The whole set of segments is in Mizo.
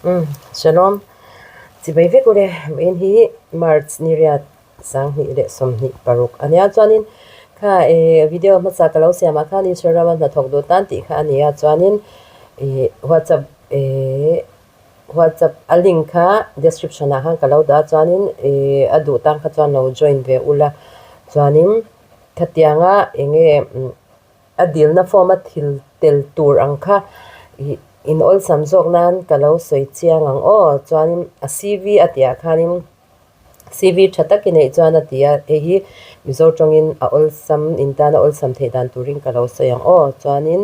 Umm Shalom Chibai vek ule vawiin hi March ni riat 2026 a nia chuanin kha eh video hmasa ka lo siam ah khan Instagram a hnathawk duh tan tih kha a ni a chuanin ih WhatsApp eh WhatsApp a link kha description ah khan ka lo dah a chuanin ih a duh tan kha chuan lo join ve ula chuanin khatianga eng nge A dilna form a thil tel tur ang kha ih in awlsam zawk nan ka lo sawi chiang ang aw. Chuanin a CV a tihah khanin CV tha tak i neih chuan a ti a, hei hi Mizo tawngin a awlsam in tan a awlsam theih dan turin ka lo sawi ang aw. Chuanin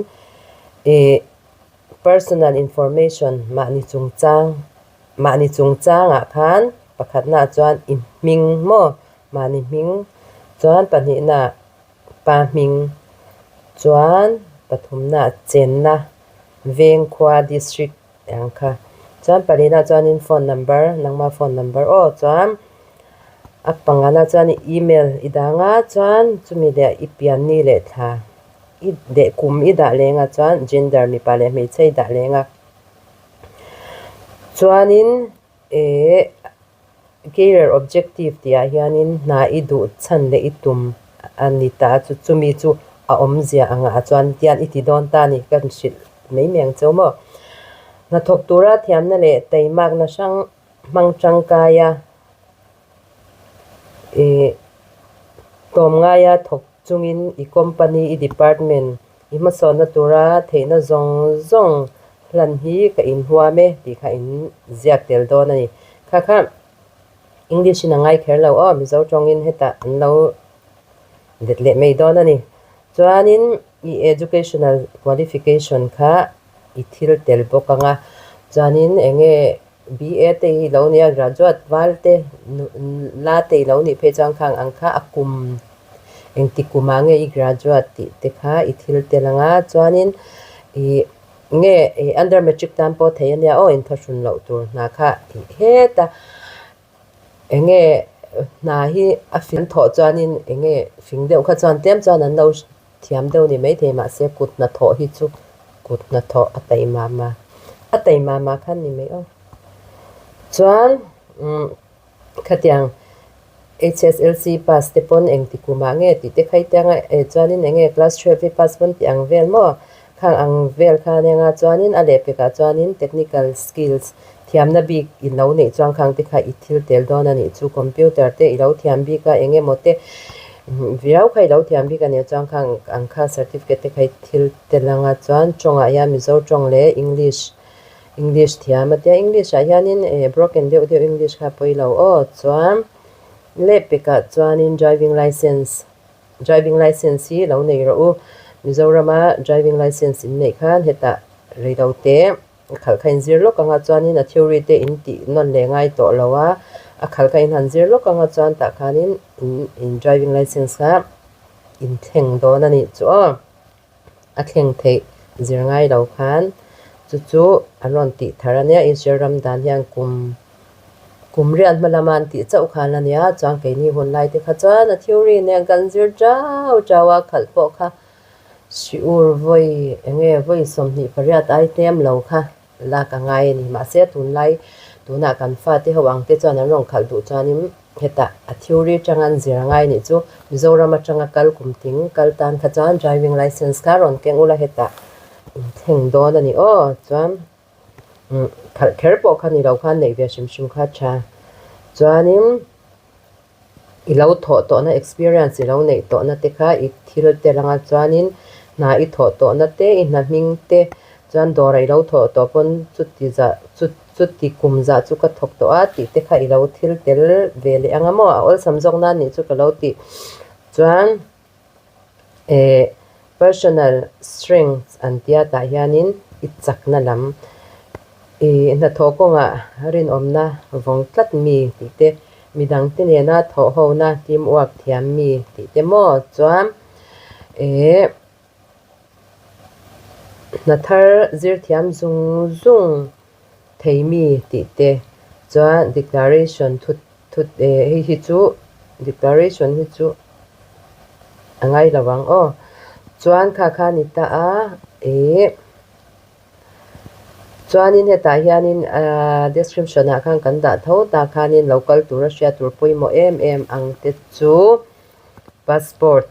ih personal information mahni chungchang mahni chungchangah khan pakhatnaah chuan i hming maw mahni hming chuan pahnihnaah Pa hming chuan pathumna chenna veng khua district ang kha chuan palina chuanin phone number nangma phone number aw chuan a pangana chuan email i dang a chuan chumi leh i pianni leh thla i leh kum i dah leng a chuan gender mipa leh hmeichhe i dah leng a chuanin ehh. Career objective tihah hianin hna i duh chhan leh i tum a ni ta a, chu chumi chu a awmzia angah chuan tian i ti dawn ta a ni ka hrilh mai mai ang cheu maw. Hnathawk tura thiamna leh taimakna hrang hmang tangkaia ih tlawmngaia thawk chungin i company, i department i hmasawnna tura theihna zawng zawng hlan hi ka inhuam e tih kha in ziak tel dawn a ni. Kha kha English in a ngai kher lo aw, Mizo tawngin hetah an lo let leh mai dawn a ni. Chuanin i educational qualification kha i thil tel bawk ang a, chuanin eng nge BA te hi lo nia graduate val te la te i lo nih phei chuan khang ang kha a kum engti kumah nge i graduate tih te kha i thil tel ang a chuanin ih nge ih under matric tan pawh thei ania aw inthahrun loh tur hna kha tih het a eng nge hna hi a fing thawh chuanin eng nge fing deuh kha chuan tlem chuan an lo Thiam deuh ni maithei mahse kut hnathawh hi chu kut hnathawh a taima ma a taima ma khan ni mai aw. Chuan umm khatiang HSLC pass te pawn engti kumah nge tih te kha i tiang a eh chuanin eng nge class 12 hi pass pawn tih ang vel maw khang ang vel kha ania nga chuanin a lehpekah chuanin technical skills thiamna bik i lo neih chuan khang te kha i thil tel dawn a nih chu computer te i lo thiam bik a eng emaw te viau kha i lo thiam bik a nih chuan khang ang kha certificate te kha i thil tel ang a chuan tawngah hian Mizo tawng leh English English thiam a tia English ah hianin eh broken deuh deuh English kha a pawi lo aw chuan lehpekah chuanin driving licence driving licence hi lo nei rawh u Mizorama driving licence in neih khan hetah reilote. A khalh kha inzir lawk anga chuanin a theory te in tih nawn leh ngai tawh lo a, a khalh kha in han zir lawk anga chuan tah khanin in in driving licence kha in thleng dawn a nih chu aw. A thleng theih zir ngai lo khan chu chu an rawn tih thar a nia Israel ram dan hian kum kum riat hma lama an tih chauh khan a nia chuan keini hun lai te kha chuan a theory nen kan zir chau chau a khalh pawh kha Siur vawi eng nge vawi 28 ai tlem lo kha lak a ngai a ni. Mahse tunlai tunah kan fate ho ang te chuan an rawn khalh duh chuanin hetah a theory atanga an zir a ngai nih chu Mizoram atanga kal kum ting kal tan kha chuan driving licence kha rawn keng ula hetah inthleng dawn a ni aw. Chuan khalh kher pawh kha ni lo khan neih ve hrim hrim kha a tha. Chuanin. I lo thawh tawhna experience i lo neih tawhna te kha i thil tel anga chuanin hna i thawh tawhna te i hna hming te chuan dawrah i lo thawh tawh pawn chuti zah chu chuti kum zah chu ka thawk tawh a tih te kha i lo thil tel ve leh anga maw a awlsam zawk nan nih chu ka lo tih chuan eh personal strength an tia tah hianin i chakna lam ih hnathawh kawngah rinawmna vawng tlat mi tih te midangte nena thawh hona teamwork thiam mi tih te maw chuan eh hna thar zir thiam zung zung thei mi tih te chuan declaration thu thu eh hei hi chu declaration hi chu a ngai lo ang aw chuan kha kha a ni ta a eh. Chuanin hetah hianin ahh description ah khan kan dah tho ta khanin lo kal tura hriat tur pawimawh em em ang te chu passport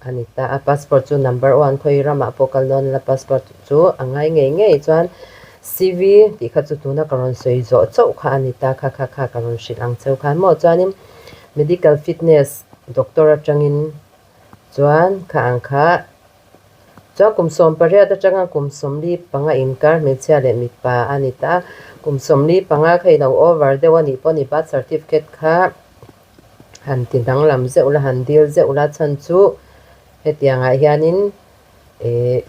a ni ta a, passport chu number one khawi ramah pawh kal dawn ila passport chu a ngai ngei ngei chuan C_V tih kha chu tuna ka rawn sawi zawh chauh kha a ni ta kha kha kha ka rawn hrilh ang cheu khan maw chuanin medical fitness doctor atangin chuan kha ang kha. Chuan kum 18 atanga kum 45 inkar hmeichhia leh mipa a ni ta a, kum 45 kha i lo over deuh a nih pawh ni birth certificate kha han ti danglam zeuh la han dil zeuh la chhan chu hetiangah hianin eh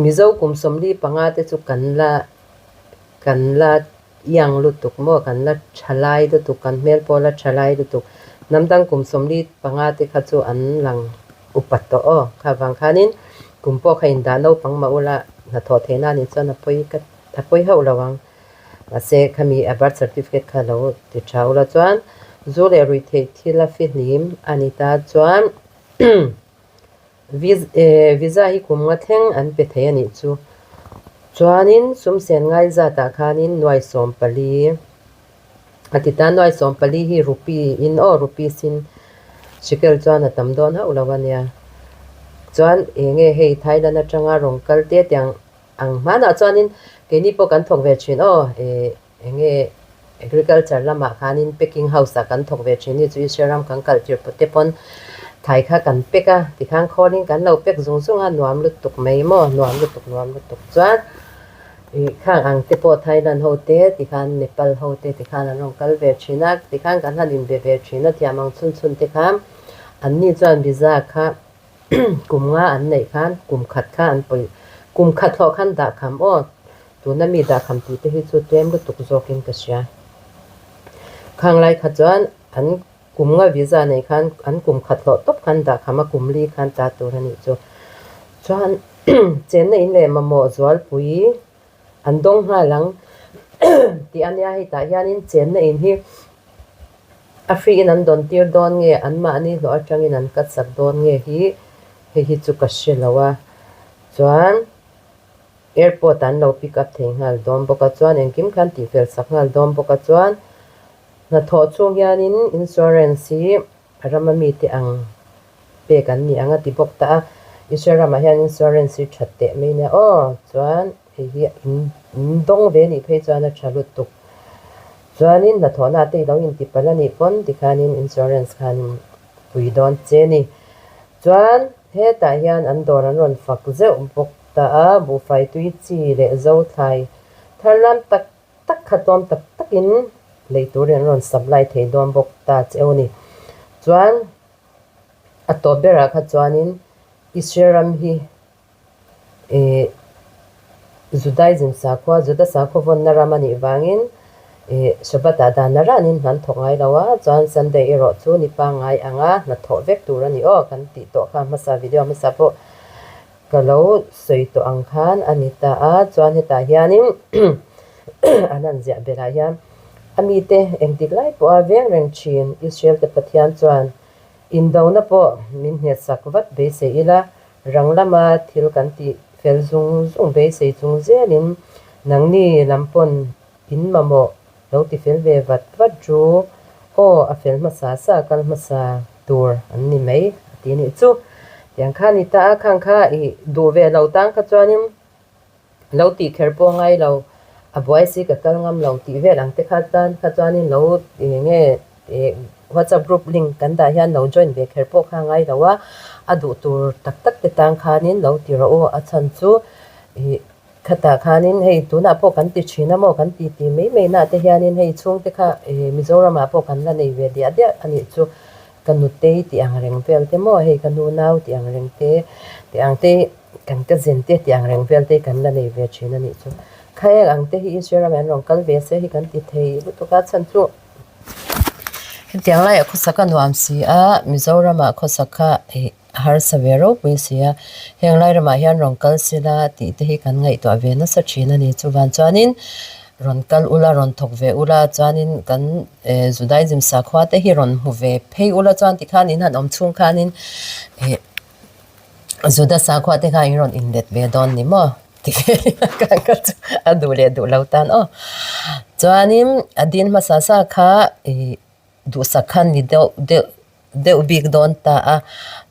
Mizo kum 45 te chu kan la kan la Iang lutuk maw kan la tha lai lutuk, kan hmel pawh la tha lai lutuk. Hnam dang kum 45 te kha chu an lang upat tawh aw. Kha vang khanin kum pawh kha indah naupang mah ula hnathawh theihna anih chuan a pawi ka a pawi hauh lo ang. Mahse khami a birth certificate kha lo ti tha ula chuan zu leh ruihtheih thil a fihlim a ni ta chuan Visa hi kum nga thleng an pe thei a nih chu. Chuanin sumsen ngai zatah khanin nuai 14 a ti ta, nuai 14 hi rupee in aw rupees in shekel chuan a tam dawn hauh lo a nia. Chuan eng nge hei Thailand atanga rawn kal te tiang ang hmanah chuanin keini pawh kan thawk ve thin aw eh Eng nge agriculture lamah khanin packing house ah kan thawk ve thin hi chu Israel ram kan kal tir pawh te pawn thai kha kan pack a, tikhan khawlin kan lo pack zung zung a, nuam lutuk mai maw, nuam lutuk nuam lutuk chuan ih khang ang te pawh Thailand ho te tikhan Nepal ho te tikhan an rawn kal ve thin a, tikhan kan han inbe ve thin a thiam ang chhun chhun te khan anni chuan visa kha kum nga an neih khan kum khat kha an pawi kum khat hlawh khan dah kham aw. Tuna mi dahkham tih te hi chu tlem lutuk zawkin ka hria. Khang lai kha chuan an kum nga visa nei khan an kum khat hlawh tawp khan dahkham a kum li khan ta tur a nih chu. Chuan chenna in leh mamawh zualpui an dawng nghal ang tih a nia hetah hianin chenna in hi a free in an dawn tir dawn nge anmahni hlawh atangin an cut sak dawn nge hi hei hi chu ka hre lo a. Chuan. Airport an lo pick up thei nghal dawn bawk a chuan engkim khan tihfel sak nghal dawn bawk a chuan hnathawh chhung hianin insurance hi a rama mite ang pek an ni ang a ti bawk ta a, Israel ramah hian insurance hi that teh mai nia aw chuan hei hi in dawng ve nih phei chuan a tha lutuk chuanin hnathawhna te i lo inti palh a nih pawn tikhanin insurance khanin pui dawn che a ni chuan hetah hian an dawr an rawn fak zeuh bawk. Ta a, buhfai tui chi leh zo thlai thar lam tak tak kha tlawm tak takin lei turin an rawn supply thei dawn bawk ta cheu a ni. Chuan a tawp berah kha chuanin Israel ram hi ih Judaism sakhua, Juda sakhua vawnna ram a nih vangin ih Shabbat ah dan a ranin hna an thawk ngai lo a, chuan Sunday erawh chu ni pangngai anga hna thawh vek tur a ni aw kan tih tawh kha hmasa video hmasa pawh Ka lo sawi tawh ang khan a ni ta a, chuan hetah hianin an han ziah berah hian a mite engtik lai pawha veng reng thin Israel te Pathian chuan indona pawh min hnehsak vat beisei ila, rang lama thil kan tih fel zung zung beisei chung zelin nangni lam pawn In mamawh lo ti fel ve vat vat ru aw a fel hmasa sa kal hmasa tur an ni mai a ti nih chu. Tiang kha ni ta a khang kha i duh ve lo tang kha chuanin lo tih kher pawh ngai lo a buai si ka kal ngam lo tih vel ang te kha tan kha chuanin lo eng nge whatsapp group link kan dah hian lo join ve kher pawh kha ngai lo a, a duh tur tak tak te tang khanin lo ti rawh u a chhan chu ih Khatah khanin hei tunah pawh kan ti thin a maw kan ti ti mai mai nah te hianin hei chhungte kha eh Mizoramah pawh kan la nei ve diah diah a nih chu ka nutei tih ang reng vel te maw hei ka nu nau tih ang reng te tih ang te kan cousin te tih ang reng vel te kan la nei ve thin a nih chu kha eng ang te hi Israel ramah an rawn kal ve se hi kan ti thei lutuk a chhan chu hetiang laiah khawsak a nuam si a Mizoramah khawsak kha eh A harsa ve ropui si a, heng lai ramah hian rawn kal sila tih te hi kan ngaihtuah ve nasa thin a ni. Chuvan chuanin rawn kal ula, rawn thawk ve ula, chuanin kan Judaism sakhua te hi rawn hmu ve phei ula chuan tikhan in han awm chhung khanin Juda sakhua te kha in rawn inlet ve dawn ni maw? Ti ka ka chu a duh leh duh lo tan aw. Chuanin a din hmasa sa kha ih duhsak kha ni deuh deuh deuh bik dawn ta a.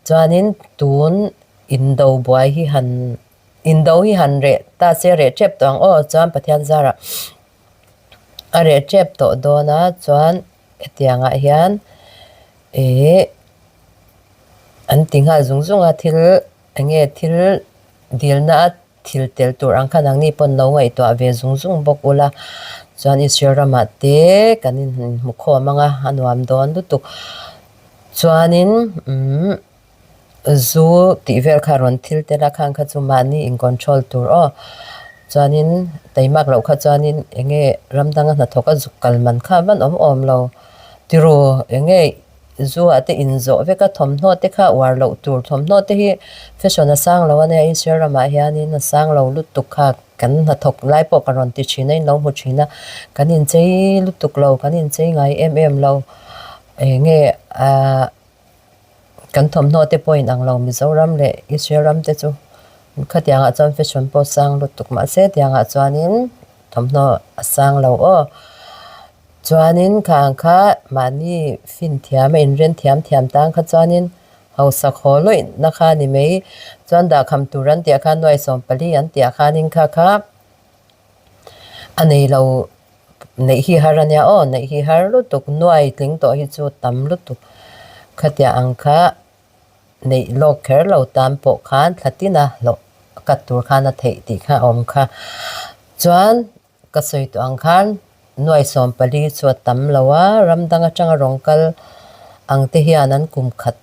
Chuanin tun indo buai hi han indo hi han reh ta se reh tep tawh ang aw. Chuan Pathian zarah a reh tep tawh dawn a chuan hetiangah hian ih an ti nghal zung zung a thil eng nge thil dilna a thil tel tur ang kha nangni pawn lo ngaihtuah ve zung zung bawk ula chuan Israel ramah te kan inhmu khawm ang a a nuam dawn lutuk chuanin umm zu tih vel kha rawn thil tel a khang kha chu mahni in control tur aw chuanin taimak loh kha chuanin eng nge ram danga hnathawk a zuk kal man kha van awm awm lo tiraw eng nge. Zu ah te inzawh vek a, thawmhnaw te kha uar loh tur thawmhnaw te hi fashion a sang lo a nia Israel ramah hianin a sang lo lutuk kha kan hnathawk lai pawh ka rawn ti thin a inlo hmu thin a kan inchei lutuk lo kan inchei ngai em em lo eng nge ahh kan thawmhnaw te pawh inang lo Mizoram leh Israel ram te chu khatiangah chuan fashion pawh a sang lutuk mahse tiangah chuanin thawmhnaw a sang lo aw. Chuanin kha ang kha mahni fin thiam a inren thiam thiam tan kha chuanin hausak haw lawih na kha a ni mai. Chuan dahkham tur an tih ah khan nuai 14 an tih ah khanin kha kha a nei lo neih hi har a nia aw neih hi har lutuk nuai tling tawh hi chu tam lutuk khatiang ang kha neih lawk kher lo tan pawh khan thla tina hlawh cut tur khan a theih tih kha a awm kha. Chuan. Ka sawi tawh ang khan nuai 14 chu a tam lo a, ram dang atanga rawn kal ang te hian an kum khat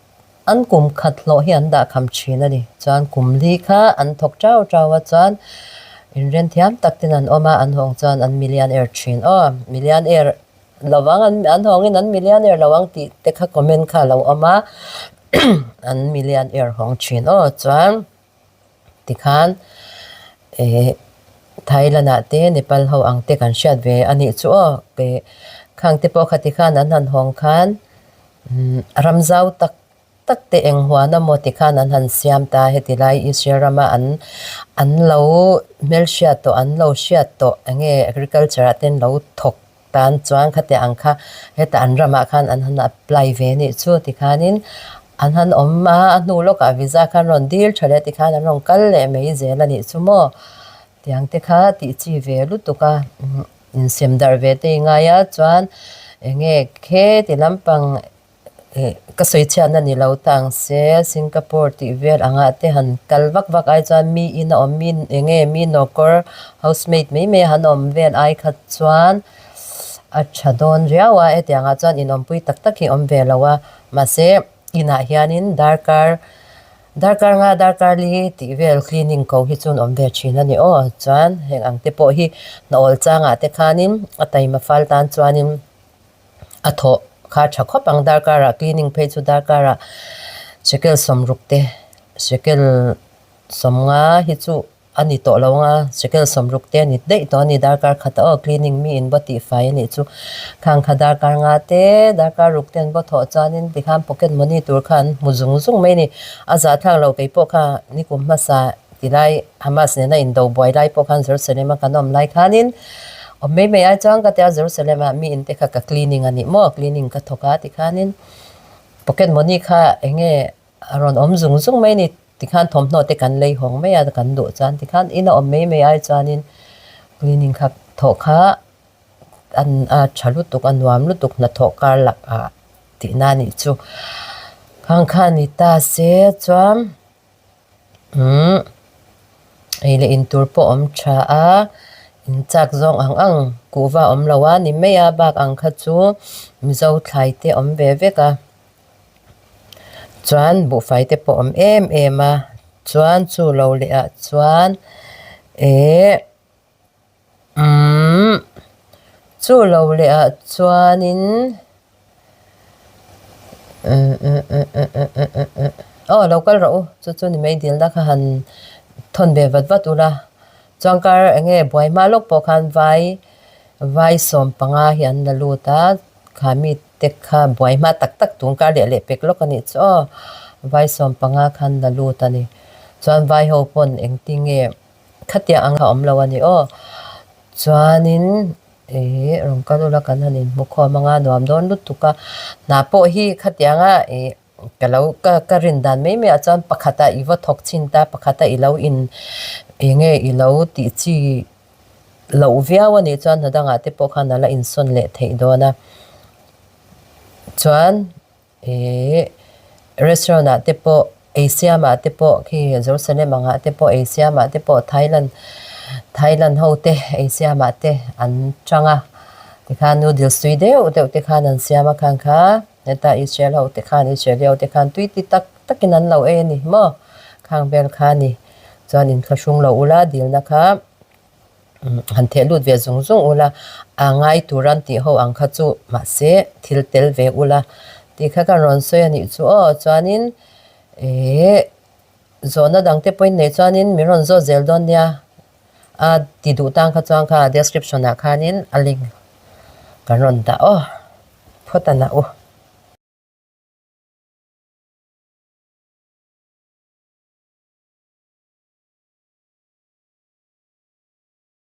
an kum khat hlawh hi an dah kham thin a ni. Chuan kum li kha an thawk tau tau a chuan inren thiam tak ten an awm a, an hawng chuan an millionaire thin aw. Millionaire lovang an an hawngin an millionaire lo ang tih te kha comment kha a lo awm a, an millionaire hawng thin aw chuan. Tikhan eh Thailand ah te Nepal ho ang te kan hriat ve a nih chu aw eh khang te pawh kha tikhan an han hawng khan umm ram zau tak tak te eng huan amaw tikhan an han siam ta heti lai Israel rama an an lo hmelhriat tawh an lo hriat tawh eng nge agriculture ah te an lo thawk Tan chuan khatiang ang kha hetah an ramah khan an han apply ve anih chu tikhanin an han awm a, a hnu lawkah visa khan rawn dil tha leh tikhan an rawn kal leh mai zel anih chu maw. Tiang te kha tih chi ve lutuk a, insem darh ve te i ngai a chuan eng nge kheti lampang Ih ka sawi chhiatna ni lo ta ang se Singapore tih vel angah te han kal vak vak ai chuan mi in a awm mi eng nge mi nawkawr housemaid mai mai a han awm vel ai kha chuan a tha dawn riau a hetiang ah chuan inawmpui tak tak hi a awm ve lo a mahse inah hianin darkar darkar nga darkar li tih vel cleaning ko hi chu an awm ve thin a ni aw chuan heng ang te pawh hi hna awl changah te khanin a taima fal tan chuanin. A thawh kha tha khawp ang darkar ah cleaning phei chu darkar ah shekel 60 te shekel 50 hi chu a ni tawh lo ang a shekel 60 te a ni daih tawh a ni darkar khat ah aw cleaning mi in va tih fai a nih chu khang kha darkar nga te darkar ruk te an va thawh chuanin tikhan pocket money tur kha an hmu zung zung mai a ni a zahthlak lo kei pawh kha nikum hmasa Tilai Hamas nena indo buai lai pawh khan Jerusalem a kan awm lai khanin awm mai mai ai chuan ka tia Jerusalem ah mi in te kha ka cleaning a nih maw cleaning ka thawk a tikhanin pocket money kha eng nge a rawn awm zung zung mai a ni tikhan thawmhnaw te kan lei hawng mai a kan duh chuan tikhan ina awm mai mai ai chuanin cleaning kha thawh kha an a tha lutuk a nuam lutuk hnathawh kar lakah tihna a nih chu khang kha ni ta se chuan. Umm ei leh in tur pawh awm tha a in chak zawng ang ang kuhva awm lo a ni mai a bak ang kha chu mizo thlai te awm ve vek a chuan buhfai te pawh awm em em a chuan chu lo leh ah chuan ehh Umm chu lo leh ah chuanin aw lo kal rawh u chu chu ni mai dilna kha han thawn ve vat vat ula chuan kar eng nge buai hma lawk pawh khan vai vai 15 hi an la lut a kha mi te kha buai hma tak tak tun kar leh leh pek lawk a nih chu aw vai 15 khan la lut a ni chuan vai ho pawn engtin nge. Khatiang ang a awm lo a ni aw. Chuanin ih rawn kal ula kan han inhmu khawm anga nuam dawn lutuk a. Hna pawh hi khatianga ih ka lo ka ka rin dan mai mai ah chuan pakhatah i va thawk chhin ta pakhatah i lo in eng nge i lo tih chi loh viau a nih chuan hna dangah te pawh khan a la insawn leh theih dawn a. Chuan. Ihh restaurant ah te pawh ei siam ah te pawh khi Jerusalem ang ah te pawh ei siam ah te pawh Thailand Thailand ho te ei siam ah te an chang a tikhan noodles tui deuh deuh te khan an siam a khang kha heta Israel ho te khan Israeli ho te khan tui ti tak tak in an lo ei a ni maw khang vel kha a ni chuan inthlahrung lo ula dilna kha. Han theh lut ve zung zung ula, a ngai tur an tih ho ang kha chu mahse thil tel ve ula tih kha kan rawn sawi a nih chu aw. Chuanin ehh zawhna dang te pawhin neih chuanin min rawn zawt zel dawn nia a ti duh tang kha chuan kha description ah khanin a link kan rawn dah aw phawt a na u.